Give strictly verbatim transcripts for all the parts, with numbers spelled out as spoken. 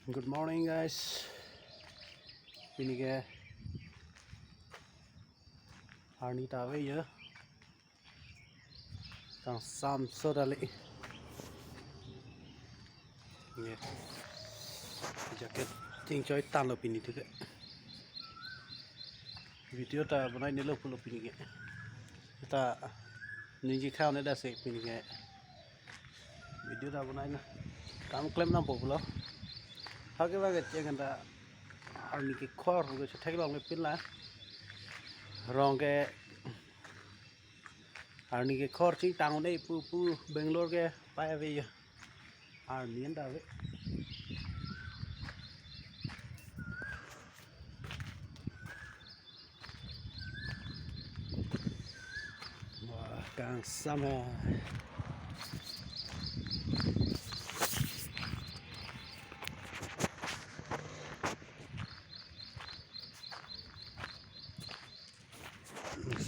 Good morning, guys. Pini ke arni ta ave ya. Kangsam so dali. Ye. Jacket chingchoi tanglo pini tu ke. Video ta bonai nelo pulo pini ke. Ta ningje khau ne da se pini ke. Video ta bonai na. Kam klem nangpo pulo. Hake ba ke chengan ta arni kekhor ke chetheklongle pin la. Rong ke arni kekhor chingtang un-e pu pu Bangalore ke pai ave ya. Arni an ta ave. Wah, kangsam ya.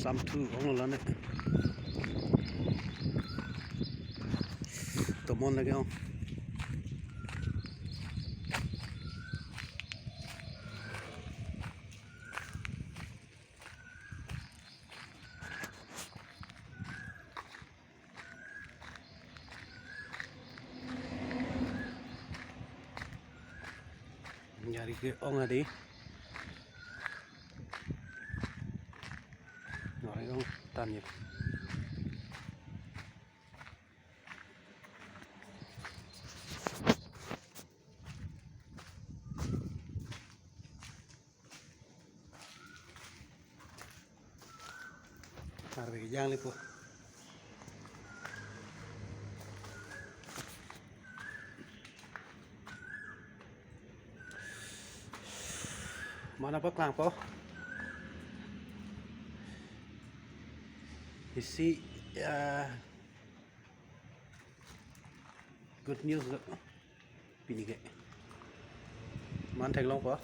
Samthu ong la ne. Tomon lagi ong. Nyari ke ong adi. Nyari ong tanya. Arve kejang le po. Mana paklang po? Isi, ya, good news lo. Pini ke. Man theklong po.